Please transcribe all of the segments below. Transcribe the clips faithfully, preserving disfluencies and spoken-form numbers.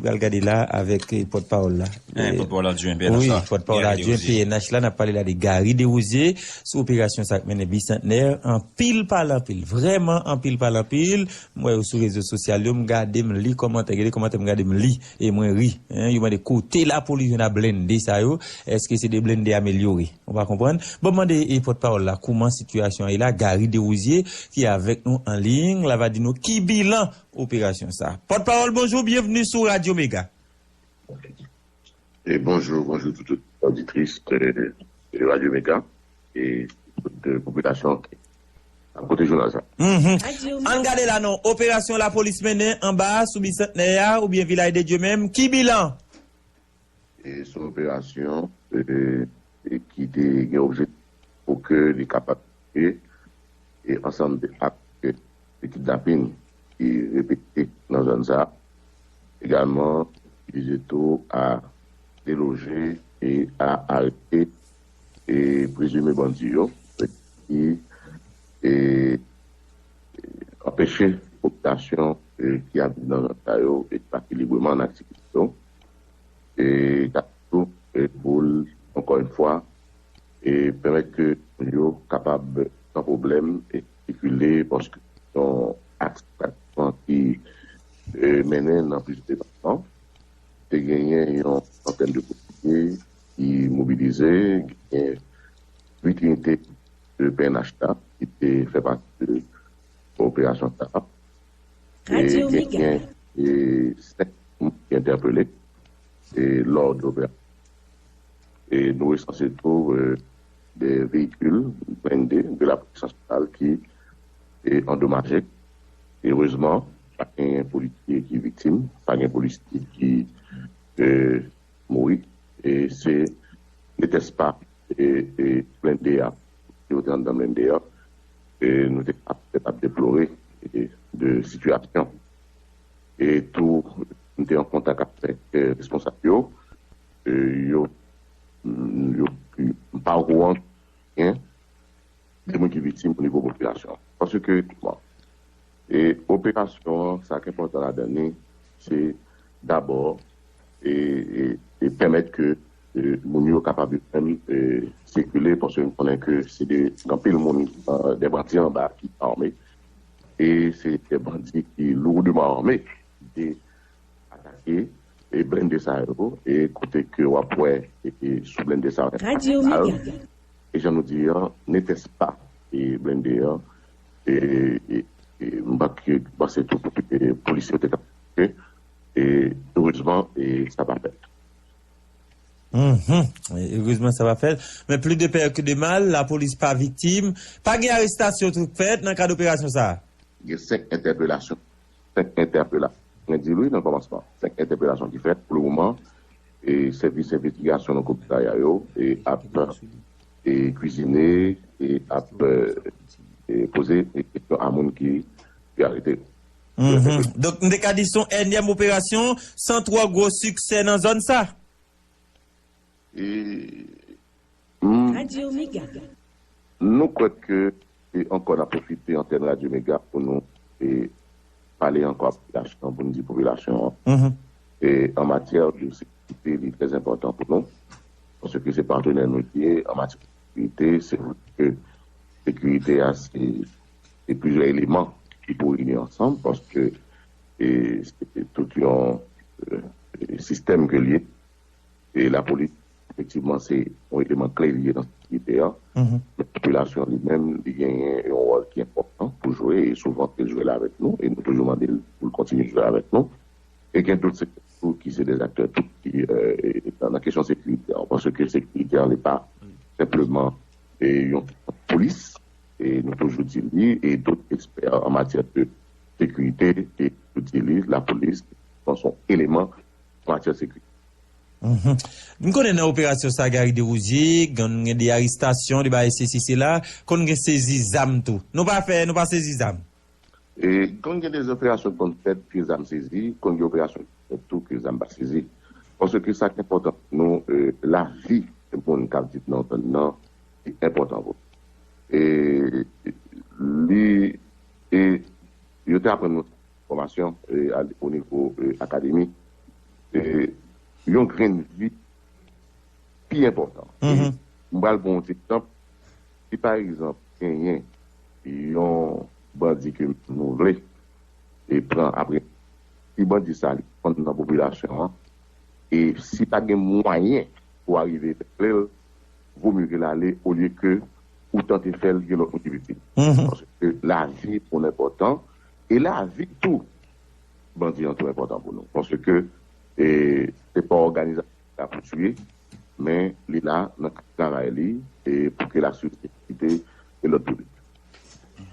Pral gade la avèk eh, pòtpawòl la. Eh, pòtpawòl adjwen P N H la. Wi, pòtpawòl adjwen P N H la, n ap pale la de Gary Desrosiers sou operasyon sa k mennen Bisantnè. Anpil pale anpil, vrèman anpil pale anpil. M wè yo sou rezo sosyal yo, m gade, m li kòmantè, gade kòmantè, m gade, m li, e mwen ri. Hein, yo mande kote lapolis jwenn a blende sa yo, èske se de blende amelyore? Ou pa konprann? Bon, m mande e pòtpawòl la, kouman sitiyasyon an ye la, Gary Desrosiers, ki avèk nou an liy, la va di nou ki bilan operasyon sa. Pòtpawòl, bonjou, byenvni sou Radyo Mega. E bonjou, bonjou tout, tout oditris de, de Radyo Mega e tout de popilasyon ki ap koute jounal sa. Mhm. Ann gade la non, operasyon lapolis mennen anba a sou Bisantnè a oubyen Vilaj de Dye menm, ki bilan? E se yon operasyon e, e ki te gen objektif pou ke li kapab e, e ansanm de ak e, de kidnapin ki repete nan zòn sa a. Egalman, vize tou a deloje e a arete e prezime bandi yo ki e, anpeche popilasyon e, ki ap viv nan zòn sa yo e, pa ki libreman nan aktivite yo. E, ka tou e, pou l, ankò yon fwa, e pèmèt ke moun yo kapab san pwoblèm e sikile, paske se yon aks pratikman ki e, mennen nan plizyè depatman. Te genyen yon santèn de polisye ki mobilize, genyen uit inite de P N H la ki te fè pati de operasyon sa a. E genyen e, senk moun ki entèpele e, lò de operasyon. E nou resanse tou e, de veyikil blende de lapolis nasyonal ki e, andomaje. Erezman, pa gen polisye ki viktim, pa gen polisye ki e, mouri. E se netèspa e, e, blende a, ki yo te anndan blende a, e nou te ap, te ap deplore e, de sitiyasyon. E tou, m te an kontak avèk e, responsab yo. E yo, yo, m pa okouran gen de moun ki viktim o nivo popilasyon. Paske, bon, e operasyon an, sa k enpòtan ladan li, se dabò e, e, e pèmèt ke e, moun yo kapab yo menm e, sikile, paske nou konnen ke se de anpil moun, e, de bandi anba ki ame, e se de bandi ki lourdman ame ki te atake e blende sa yo, e kote ke w ap wè e, e sou blende sa yo Radyo Mega. E jan nou di an, netèspa e blende an, e, e, e m pa ke panse tou e, polisye yo te ka e, e erezman e, sa pa fèt. Mhm. Erezman sa pa fèt. Men plis de pè ke de mal, lapolis pa viktim. Pa gen arestasyon tou fèt nan kad operasyon sa a. Gen senk entèpelasyon. Senk entèpelasyon. Mwen di l wi nan kòmansman. Senk entèpelasyon ki fèt pou le moman. E sèvis envestigasyon nan komisarya yo e ap e kwizine e ap e, e poze e kesyon a moun ki, ki arete yo. Mhm. Donk, n te ka di se yon ènyèm operasyon san twò gwo siksè nan zòn sa. E, mm, Radyo Mega. Nou kwè ke, e ankò n ap pwofite antèn Radyo Mega pou nou e, pale ankò a popilasyon, pou nou di popilasyon an. Mhm. E an matyè de sekirite, li trè enpòtan pou nou. Paske se patnè nou li ye an matyè de sekirite. Se vre ke sekirite a, se, se plizyè eleman ki pou reyini ansanm, paske e, se tout yon e, sistèm ke l ye. E lapolis, efektivman, se yon eleman kle li ye nan sekirite a. Mhm. Men popilasyon li menm, li genyen yon wòl ki enpòtan pou jwe, e souvan ke l jwe la avèk nou, e nou toujou mande l pou l kontinye jwe avèk nou. E gen tout sektè tou ki se de aktè tou ki e, nan, nan kesyon sekirite a, paske sekirite a, li pa senpleman e, yon kesyon polis, e nou toujou di li, e tout ekspè an matyè de sekirite, e toujou di li, lapolis, se yon eleman an matyè sekirite. Mhm. M konnen nan operasyon sa, Gary Desrosiers, konn gen de arestasyon, de bagay sesi sela, konn gen sezi zam tou. Nou pa fè, nou pa sezi zam. E konn gen de operasyon konn fèt, ke zam sezi, konn gen operasyon ki fèt tou, ke zam pa sezi. Paske sa k enpòtan pou nou, e, lavi moun k ap viv nan zòn nan, li enpòtan pou nou. E, li, e, yo te aprann nou fòmasyon, e, a, o nivo, e, akademi. e, yon grenn vi pi enpòtan. E m pral ba w yon ti egzanp. Si pa egzanp genyen yon bandi ke nou vle e pran apre, si bandi sa li fann nan popilasyon an, e si pa gen mwayen pou arive regle l, vo mye ke l ale olye ke ou tante fè l, gen lòt moun ki viktim. Paske lavi moun enpòtan, e lavi tou bandi an tou enpòtan pou nou. Paske e, se pa òganizasyon la pou tiye, men li la nan travay li e pou ke la sekirite e lòd piblik.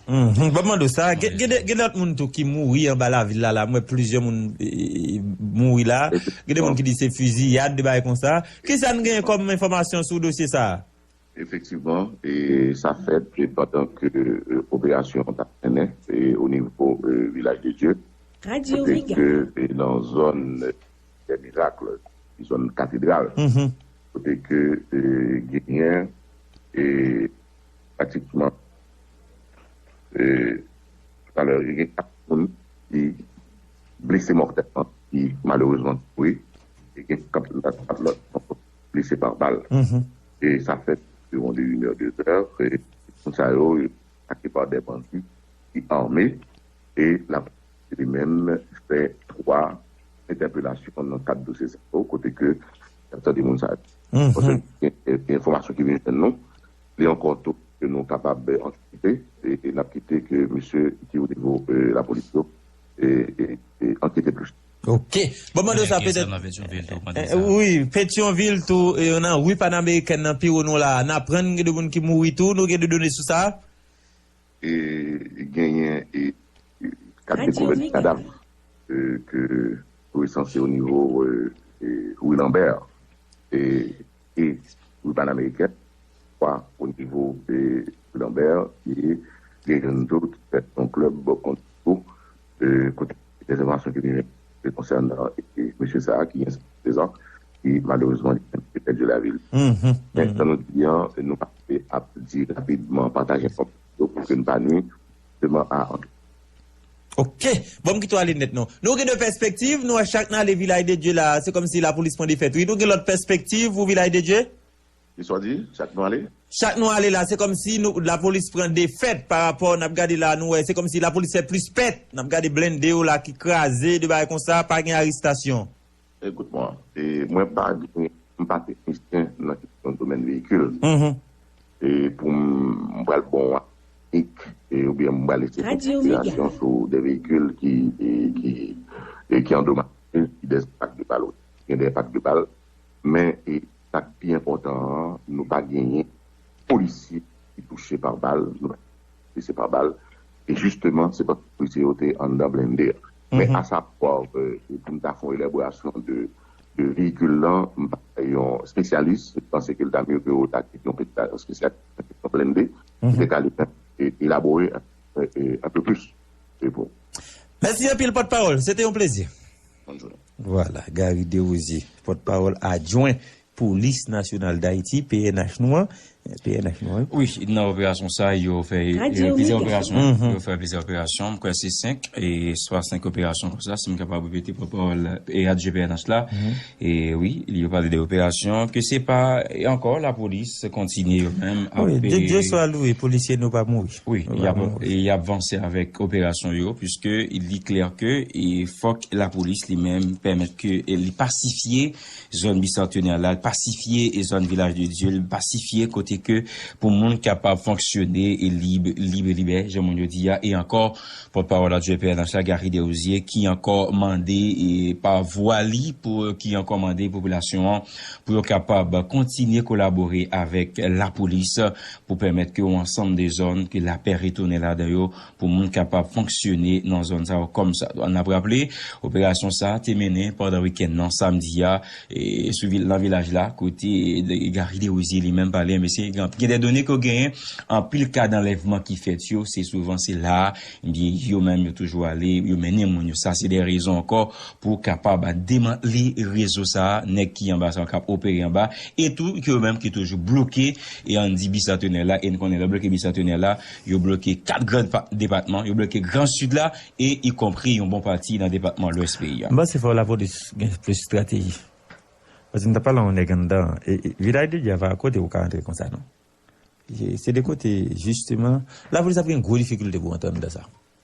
Mhm. Bon, mande w sa, gen, gen, de- gen lòt moun tou ki mouri anba lavil la, la, mwen plizyè moun e, mouri la, gen de moun ki di se fiziyad, de bagay konsa. Kisa n genyen kòm enfòmasyon sou dosye sa a? Efektivman, e sa fèt e pandan ke e, operasyon an t ap mennen e, o nivo e, Vilaj de Dye, kote ke e, nan zòn dè mirak, zòn katedral, kote ke e, genyen e, pratikman e, talè, gen kat moun ki blese mòtèlman, ki malerezman mouri, e gen kat lòt, kat lòt blese pa bal. E sa fèt anviwon de inè, dezè, e moun sa yo, yo atake pa de bandi ki ame, e lapolis li menm fè twa entèpelasyon nan kad dosye sa yo, kote ke y ap tande moun sa yo. Paske gen, gen enfòmasyon ki vin jwenn nou, li ankò to ke nou kapab antisipe, e, e n ap kite ke mesye ki o nivo e, lapolis yo e, e, e, ankete plis. Ok. Bon, mande w sa petèt. Wi, Petyonvil tou, e, nan ri Panamerikèn nan pi wo nou la, n aprann gen de moun ki mouri tou, nou gen de done sou sa? E genyen e, e, kat dekouvèt kadav e, ke resanse o nivo e, e, ri Lanbè e, e ri Panamerikèn, kwa o nivo e, ri Lanbè, e gen youn tou ki fèt nan klèb Kontigo, e, kote de enfòmasyon ki vini konsènan e, mesye sa a ki gen sèt an, ki malerezman li menm te pèdi lavi l. Men jan nou di an, nou pa ap di rapidman pataje enfòmasyon pou ke n pa nwi seman a ankèt. Ok. Bon, m kite w ale nèt non. Nou gen de pèspektiv, nou wè chak n ale Vilaj de Dye la, se kòmsi lapolis pran defèt. Wi, nou gen lòt pèspektiv pou Vilaj de Dye? Kisa w di? Chak nou ale? Chak nou ale la, se kòmsi nou, lapolis pran defèt pa rapò, n ap gade la, nou wè, se kòmsi lapolis fè plis pèt. N ap gade blende yo la ki kraze, de bagay konsa, pa gen arestasyon. Ekout mwen, e, mwen pa gen, m pa teknisyen nan kesyon domèn veyikil. E pou m, m pral bon teknik, e, oubyen m pral eseye fè estimyasyon sou de veyikil ki, e, ki, e, ki andomaje, ki de pak de bal. Gen de pak de bal. Men, e, sa k pi enpòtan an, nou pa genyen polisye ki touche pa bal, nou pa blese pa bal. E jisteman, se paske polisye yo te anndan blende a. Men asavwa, e, pou m ta fè yon elaborasyon de, de veyikil lan, m pa yon espesyalis, m panse ke l ta mye ke w ta kite yon petet espesyalis nan kesyon blende, ki te ka li menm e, elabore e, e, un peu plus. Se bon. Mèsi anpil, pòtpawòl. Se te yon plezi. Bonn jounen. Vwala, Gary Desrosiers, pòtpawòl adjwen Polis Nasyonal Dayiti, P N H nou an. P N H nou an. Wi, nan operasyon sa, yo fè yo plizyè operasyon. Yo fè plizyè operasyon, m kwè se senk, e swa senk operasyon konsa, si m kapab repete pòtpawòl e adjwen P N H la. E wi, yo pale de operasyon, ke se pa, e ankò, lapolis kontinye yo menm ap. Wi, Dye swa lwe, polisye nou pa mouri. Wi, y ap, y ap vanse avèk operasyon yo, piske li klè ke e fòk lapolis li menm pèmèt ke e li pasifye zòn Bisantenè la, l pasifye e zòn Vilaj de Dye, l pasifye kote ke pou moun kapab fonksyone e lib, lib e libè, jan moun yo di a, e ankò, pòtpawòl adjwen P N H la, Gary Desrosiers, ki ankò mande e pa vwa li pou, ki ankò mande popilasyon an pou yo kapab kontinye kolabore avèk lapolis pou pèmèt ke yon ansanm de zòn, ke lapè retounen ladan yo, pou moun kapab fonksyone nan zòn sa yo kòm sa. N ap raple, operasyon sa te mennen pandan wikenn nan, samdi a, e, sou vil, nan vilaj la, kote, e, Gary Desrosiers li menm pale, mesye Gen, gen de done ke w genyen, anpil ka d'anlèvman ki fèt yo, se souvan se la, ebyen, yo menm yo toujou ale, yo mennen moun yo. Sa se de rezon ankò pou w kapab demantle rezo sa a, nèg ki anba sa a k ap opere anba, e tou ke yo menm ki toujou bloke, e ann di bisantenè la, e n konnen lè bloke bisantenè la, yo bloke kat gran pa- depatman, yo bloke Gran Sid la, e ikonpri yon bon pati nan depatman Lwès peyi a. M panse fò lapolis gen plis estrateji. Paske m t ap pale a yon nèg anndan, e, e, Vilaj de Dye a pa kote ou ka antre konsa, non. Se, se de kote, jisteman, lapolis ap gen gwo difikilte pou antre anndan sa.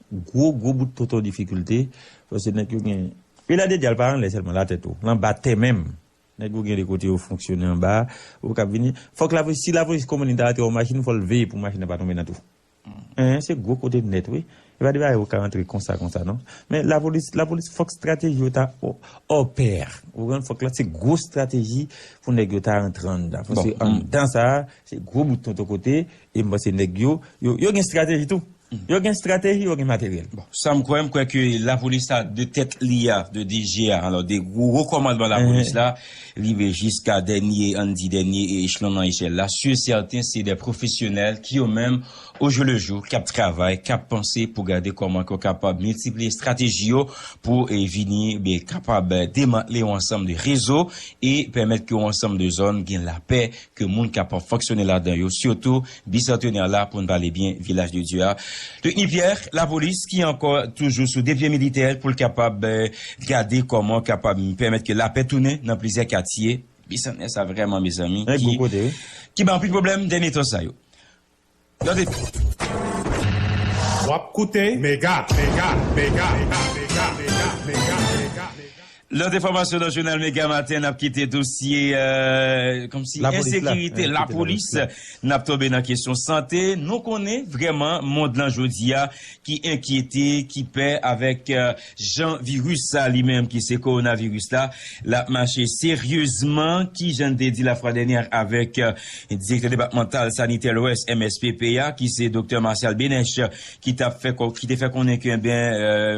Gwo, gwo bout tonton difikilte, paske nèg yo gen, Vilaj de Dye a pa anlè sèlman, latè tou, l anba tè menm. Nèg yo gen de kote yo fonksyone anba, ou k ap vini. Fòk lapolis, si lapolis konprann li ta antre yon machin, fò l veye pou machin nan pa tonbe nan twou. Hein, se gwo kote nèt, wi. E pa de bagay ou ka antre konsa, konsa, non. Men lapolis, lapolis, fòk estrateji yo ta o- opè. Ou konprann, fòk la, se gwo estrateji pou nèg yo ta antre anndan. Paske anndan sa a, se gwo bout tonton kote, e m panse nèg yo, yo, yo gen estrateji tou. Yo gen estrateji, yo gen materyèl. Bon, sa m kwè, m kwè ke lapolis la, de tèt li a, de D G a, alò, de gwo, gwo kòmandman lapolis la, rive jiska dènye, ann di, dènye echelon nan echèl la, si e sèten, se de pwofesyonèl ki yo menm, o jou le jou, k ap travay, k ap panse pou gade kòman ke yo kapab miltipliye estrateji yo pou, e, vini, ben, kapab, e, demantle yon ansanm de rezo e pèmèt ke yon ansanm de zòn gen lapè, ke moun kapab fonksyone ladan yo, sitou bisantenè la, pou n pale byen, Vilaj de Dye a. Luckny Pierre, lapolis ki ankò toujou sou de pye militè pou l kapab, e, gade kòman kapab pèmèt ke lapè tounen nan plizyè katye. Bisantenè sa vrèman, mezanmi, ki, ki ban anpil pwoblèm dènye tan sa yo. Gade. W ap koute Mega, Mega, Mega. Lòt enfòmasyon nan jounal Mega Maten, n ap kite dosye, e, kòmsi ensekirite, lapolis, n ap tonbe nan kesyon sante. Nou konnen vrèman mond lan jodi a ki enkyete, ki pè avèk, e, jan viris sa li menm ki se kowonaviris la, l ap mache seryezman, ki jan n te di lafwa dènyè avèk, e, direktè depatmantal sanitè Lwès, M S P P a, ki se doktè Martial Benech, ki t ap fè ko- ki te fè konnen ke, ebyen,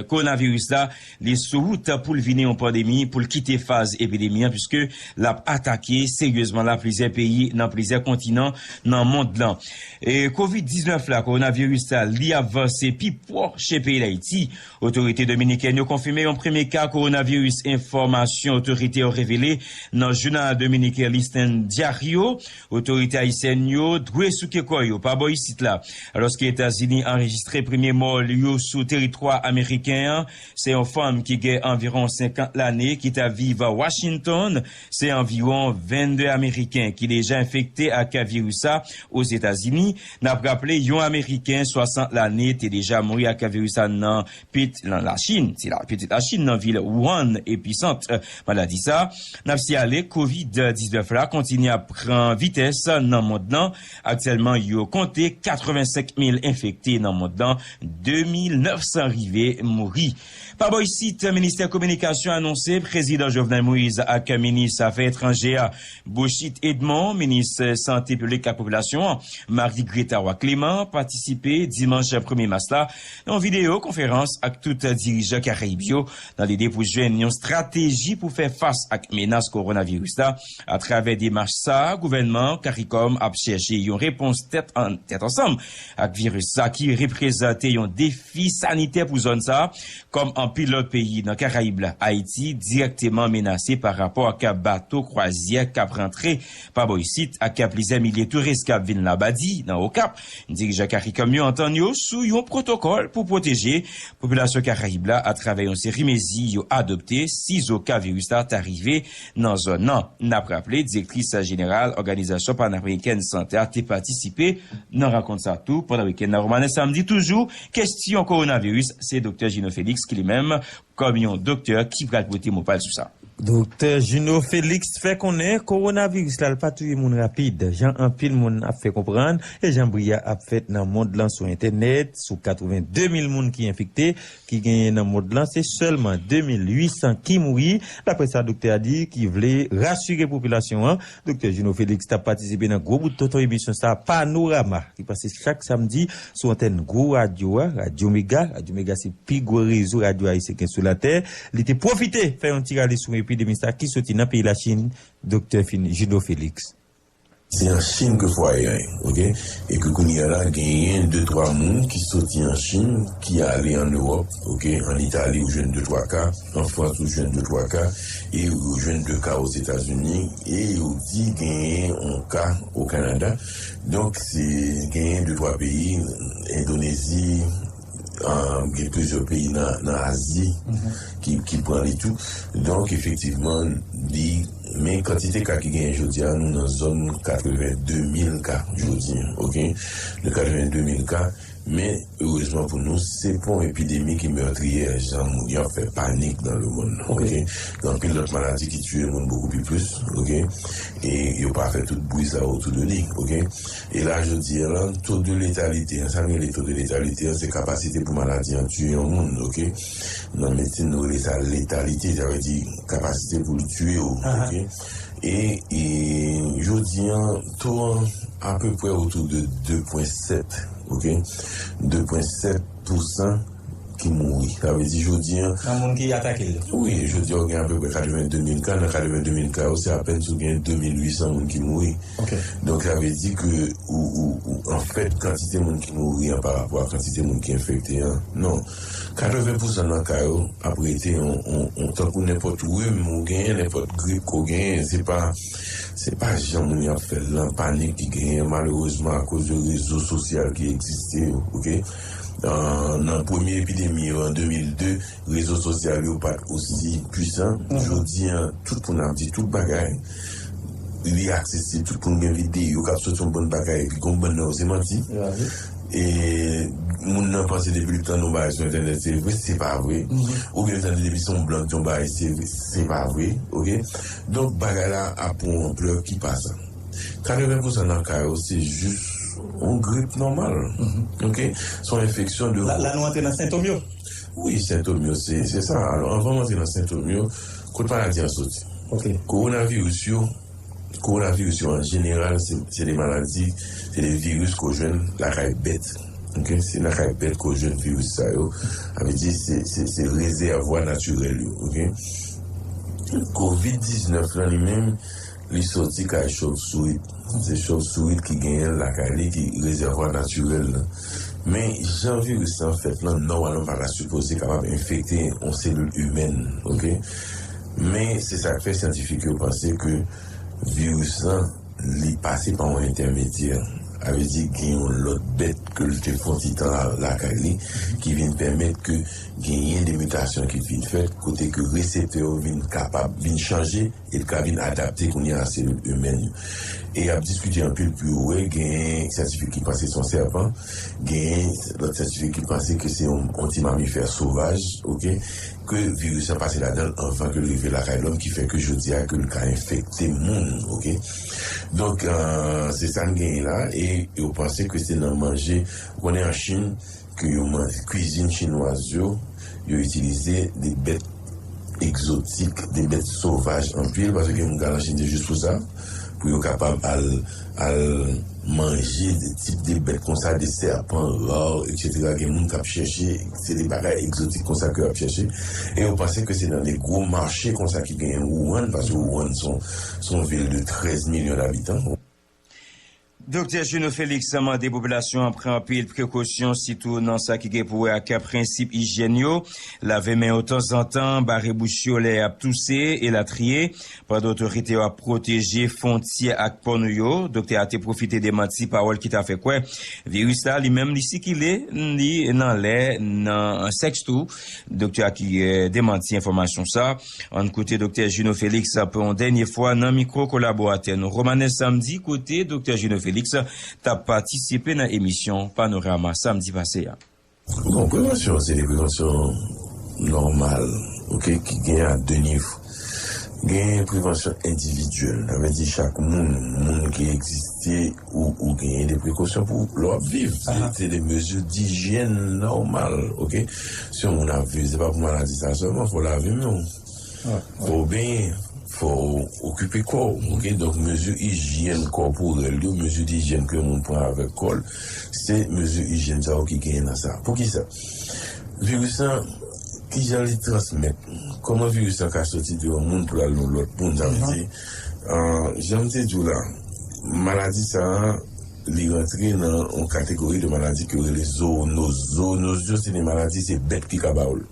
e, kowonaviris la, li sou wout pou l vini yon pandemi, pou l kite faz epidemi an, piske l ap atake seryezman la plizyè peyi nan plizyè kontinan nan mond lan. E kovid diznèf la, kowonaviris la, li ap vanse pi pwòch peyi Dayiti. Otorite dominikèn yo konfime yon premye ka kowonaviris. Enfòmasyon otorite yo revele nan jounal dominiken Listin Diario. Otorite ayisyèn yo dwe souke kò yo pa bò isit la, alòske Etazini anrejistre premye mò yo sou teritwa ameriken an. Se yon fanm ki gen anviwon senkant lane ki t ap viv Washington. Se anviwon vennde Ameriken ki deja enfekte ak viris sa Ozetazini. N ap raple, yon Ameriken swasant lane te deja mouri ak viris sa nan pit-, nan Lachin. Se la, pitit Lachin, nan vil Wuhan, episant, e, maladi sa. N ap siyale, kovid diznèf la kontinye ap pran vitès nan mond lan. Aktyèlman, yo konte katrevensenk mil enfekte nan mond lan, de mil nèf san rive mouri. Pa bò isit, Ministè Kominikasyon anonse Prezidan Jovenel Moïse ak Minis Afè Etranjè a, Bouchit Edmond, Minis Sante Piblik ak Popilasyon an, Marie Greta Roy Clément, patisipe dimanch premye mas la nan yon videyo konferans ak tout dirijan Karayib yo nan lide pou jwenn yon estrateji pou fè fas ak menas kowonaviris la. Atravè demach sa, gouvènman CARICOM ap chèche yon repons tèt an, tèt ansanm ak viris sa ki reprezante yon defi sanitè pou zòn sa. Kòm anpil lòt peyi nan Karayib la, Ayiti dirèkteman menase pa rapò ak bato kwazyè k ap rantre pa bò isit ak plizyè milye touris k ap vin Labadi, nan Okap. Dirijan CARICOM yo antann yo sou yon pwotokòl pou pwoteje popilasyon Karayib la atravè yon seri mezi yo adopte sizoka viris la ta rive nan zòn nan. N ap raple, direktris jeneral Òganizasyon Panamerikèn Sante a te patisipe nan rankont sa tou pandan wikenn nan Romanes samdi. Toujou, kesyon kowonaviris, se doktè Gino Félix ki li menm, kòm yon doktè ki pral pote mo pa l sou sa. Doktè Gino Félix fè konnen kowonaviris la, l pa touye moun rapid, jan anpil moun ap fè konprann, e jan bri a ap fèt nan mond lan sou entènèt, sou katrevenn de mil moun ki enfekte, ki genyen nan mond lan, se sèlman de mil uit san ki mouri. Daprè sa doktè a di, ki vle rasire popilasyon an, doktè Gino Félix t ap patisipe nan gwo bout tonton emisyon sa, Panorama, ki pase chak samdi sou antèn gwo radyo a, Radyo Mega. Radyo Mega se pi gwo rezo radyo ayisyen gen sou latè. Li te pwofite fè yon ti rale sou epidemi sa ki soti nan peyi Lachin, doktè Fin-, Gino Félix. Se an Chin ke fwaye a ye, oke? E ke kounye a la, genyen de twa moun ki soti an Chin, ki ale an Ewòp, oke? An Itali, ou jwenn de twa ka, an Frans, ou jwenn de twa ka, e ou jwenn de ka Ozetazini, e yo di genyen yon ka o Kanada. Donk, se genyen de twa peyi, Endonezi, ah, gen plizyè peyi nan, nan Azi ki, ki pran li tou. Donk, efektivman, li, men kantite ka ki genyen jodi a, nou nan zòn katreven de mil ka jodi a, oke? De katreven de mil ka, men erezman pou nou, se pa yon epidemi ki meurtrière, jan moun yo ap fè panik nan lemonn nan, oke? Gen anpil lòt maladi ki tiye moun bokou pi plis, oke? E yo pa fè tout bri sa otou de li, oke? E la, jodi a la, taux de létalité an, sa nou rele taux de létalité an, se kapasite pou maladi an tiye yon moun, oke? Nan medsin, nou rele sa létalité, sa vle di kapasite pou l tiye w, oke? E, e jodi a, to an apeprè otou de de pwen sèt, oke? De pwen sèt pousan ki mouri. Sa vle di jodi a, nan moun ki atake l yo. Wi, jodi a, ou gen apeprè katreven de mil ka. Nan katreven de mil ka yo, se apèn si w gen de mil uit san moun ki mouri. Donk, sa vle di ke, ou, ou, ou, anfèt, kantite moun ki mouri an pa rapò a kantite moun ki enfekte an, non. Katreven pousan nan ka yo ap rete yon, yon, yon tankou nenpòt rim ou genyen, nenpòt grip ke w genyen. Se pa, se pa jan moun yo ap fè l lan, panik ki genyen, malerezman, akoz de rezo sosyal ki egziste yo, oke? Nan, nan premye epidemi yo, an de mil de, rezo sosyal yo pa t osi pwisan. Jodi a, tout moun ap di tout bagay. Li aksesib, tout moun gen videyo k ap soti yon bann bagay, epi gon bann nan yo se manti. E moun nan panse depi l tande yon bagay sou entènèt, se vre, se pa vre. Oubyen l tande depi se yon blan ki di yon bagay, se vre, se pa vre, oke? Donk, bagay la ap pran yon anplè ki pa sa. Katreven pousan nan ka yo, se jis yon grip nòmal. Oke? Se yon enfeksyon de. La, la nou antre nan sentòm yo. Wi, sentòm yo, se, se sa. Alò, anvan m antre nan sentòm yo, kot maladi an soti? Kowonaviris yo, kowonaviris yo, an jeneral, se, se de maladi, se de viris ke w jwenn lakay bèt. Oke? Se lakay bèt ke w jwenn viris sa yo. Sa vle di, se, se, se rezèvwa natirèl yo. Oke? Kovid diznèf lan, li menm, li soti kay chòvsourit. Se chòvsourit ki genyen l lakay li, ki rezèvwa natirèl lan. Men, jan viris lan fèt lan, nòmalman, pa ta sipoze kapab enfekte yon selil imèn, oke? Men, se sa k fè syantifik yo panse ke viris lan, li pase pa yon entèmedyè. Sa vle di, gen yon lòt bèt ke l te fè yon ti tan la, lakay li, ki vin pèmèt ke genyen de mitasyon ki vin fèt, kote ke reseptè yo vin kapab, vin chanje, e l ka vin adapte kounye a a selil imèn yo. E y ap diskite anpil pou yo wè, gen syantifik ki panse se yon sèpan, gen lòt syantifik ki panse ke se yon, yon ti mamifè sovaj, oke, ke viris la pase ladan l anvan ke l rive lakay lòm, ki fè ke jodi a ke l ka enfekte moun, oke. Donk, euh, se sa n genyen la, e yo panse ke se nan manje, ou konnen an Chin, ke yo manje, kwizin chinwaz yo, yo itilize de bèt egzotik, de bèt sovaj anpil, paske gen moun k al an Chin se jis pou sa, pou yo kapab al, al manje de tip de bèt konsa, de sèpan ra, etsetera. Gen moun k ap chèche, se de bagay egzotik konsa ke yo ap chèche. E yo panse ke se nan de gwo mache konsa ki genyen Wuhan, paske Wuhan se yon, se yon vil de trèz milyon dabitan. Doktè Junot Félix mande popilasyon an pran anpil prekosyon, sitou nan sa ki gen pou wè ak prensip ijyèn yo, lave men yo tanzantan, bare bouch yo lè y ap touse, elatriye, pandan otorite yo ap pwoteje fwontyè ak pò nou yo. Doktè a te pwofite demanti pawòl ki ta fè kwè viris la, li menm, li sikile, li nan lè, nan sèks tou. Doktè a ki, eh, demanti enfòmasyon sa. Ann koute Doktè Junot Félix pou yon dènye fwa nan mikwo kolaboratè nou Romanès Samdi, kote Doktè Junot Félix t ap patisipe nan emisyon Panorama samdi pase a. Bon, prevansyon, se de prevansyon nòmal, oke, ki gen a de nivo. Gen prevansyon endividyèl, sa vle di chak moun, moun ki egziste, ou, ou genyen de prekosyon pou lè w ap viv. Se, se de mezi dijyèn nòmal, oke? Si yon moun ap viv, se pa pou maladi sa sèlman, fò w lave men w. Fò w benyen, fò w okipe kò w, oke? Donk, mezi ijyèn kòporèl yo, mezi dijyèn ke yon moun pran avèk kò l, se mezi ijyèn sa yo ki genyen nan sa. Poukisa? Viris lan, kijan li transmèt? Kòman viris lan ka soti de yon moun pou l al nan lòt moun? Sa vle di, euh, jan m te di w la, Maladi sa a, li rantre nan yon kategori de maladi ke yo rele zoonoz. Zoonoz yo, se de maladi, se bèt ki ka ba w l.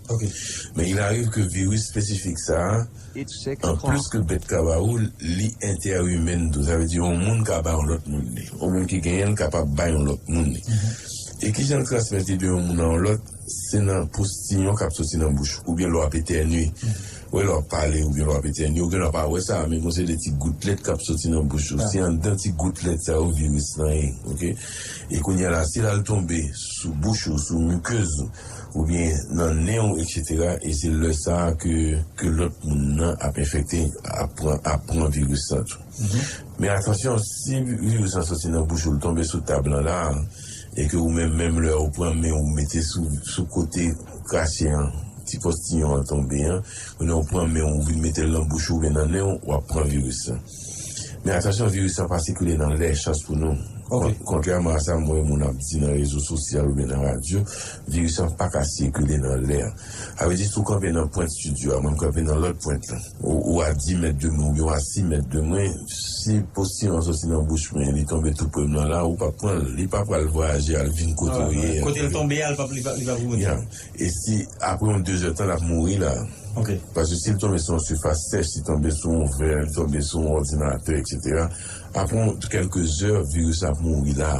Men il arrive ke viris espesifik sa a, an plis ke bèt ka ba ou l, li entèimen tou. Sa vle di yon moun ka ba yon lòt moun li. Yon moun ki genyen l kapab bay yon lòt moun li. E ki jan l transmèt li de yon moun a yon lòt? Se nan postiyon k ap soti nan bouch ou, oubyen lè w ap etènye. Ou wè, lè w ap pale, oubyen lè w ap etènye, oubyen lè w ap wè sa, men gon se de ti goutlèt k ap soti nan bouch ou. Se anndan ti goutlèt sa yo viris lan ye, oke? E kounye a la, si l al tonbe sou bouch ou, sou mikez ou, oubyen nan nen w, etsetera, e se lè sa a ke, ke lòt moun nan ap enfekte, ap pran, ap pran viris lan tou. Men atansyon, si viris lan soti nan bouch ou, l tonbe sou tab lan la, e ke ou menm, menm lè ou pran men ou mete sou, sou kote krache an, ti postiyon an tonbe an, ou pran men ou vin mete l nan bouch ou oubyen nan nen w, w ap pran viris lan. Men atansyon, viris lan pa sikile nan lè, chans pou nou. Kontrèman a sa m wè moun ap di nan rezo sosyal oubyen nan radyo, viris lan pa ka sikile nan lè. Sa vle di, si w kanpe nan pwent estidyo a, mwen m kanpe nan lòt pwent lan, ou, ou a dis mèt de mwen, oubyen ou a sis mèt de mwen, si postiyon an soti nan bouch mwen, li tonbe tou pre m nan la, ou pa pran l, li pa pral vwayaje al vin kote ou ye a. Kote l tonbe a, li p ap, li p ap, li p ap remonte. E si apre yon dezèdtan, l ap mouri la. Paske si l tonbe sou yon sifas sèch, si l tonbe sou yon vè, li tonbe sou yon òdinatè, etsetera, apre yon kèlke zè, viris la ap mouri la.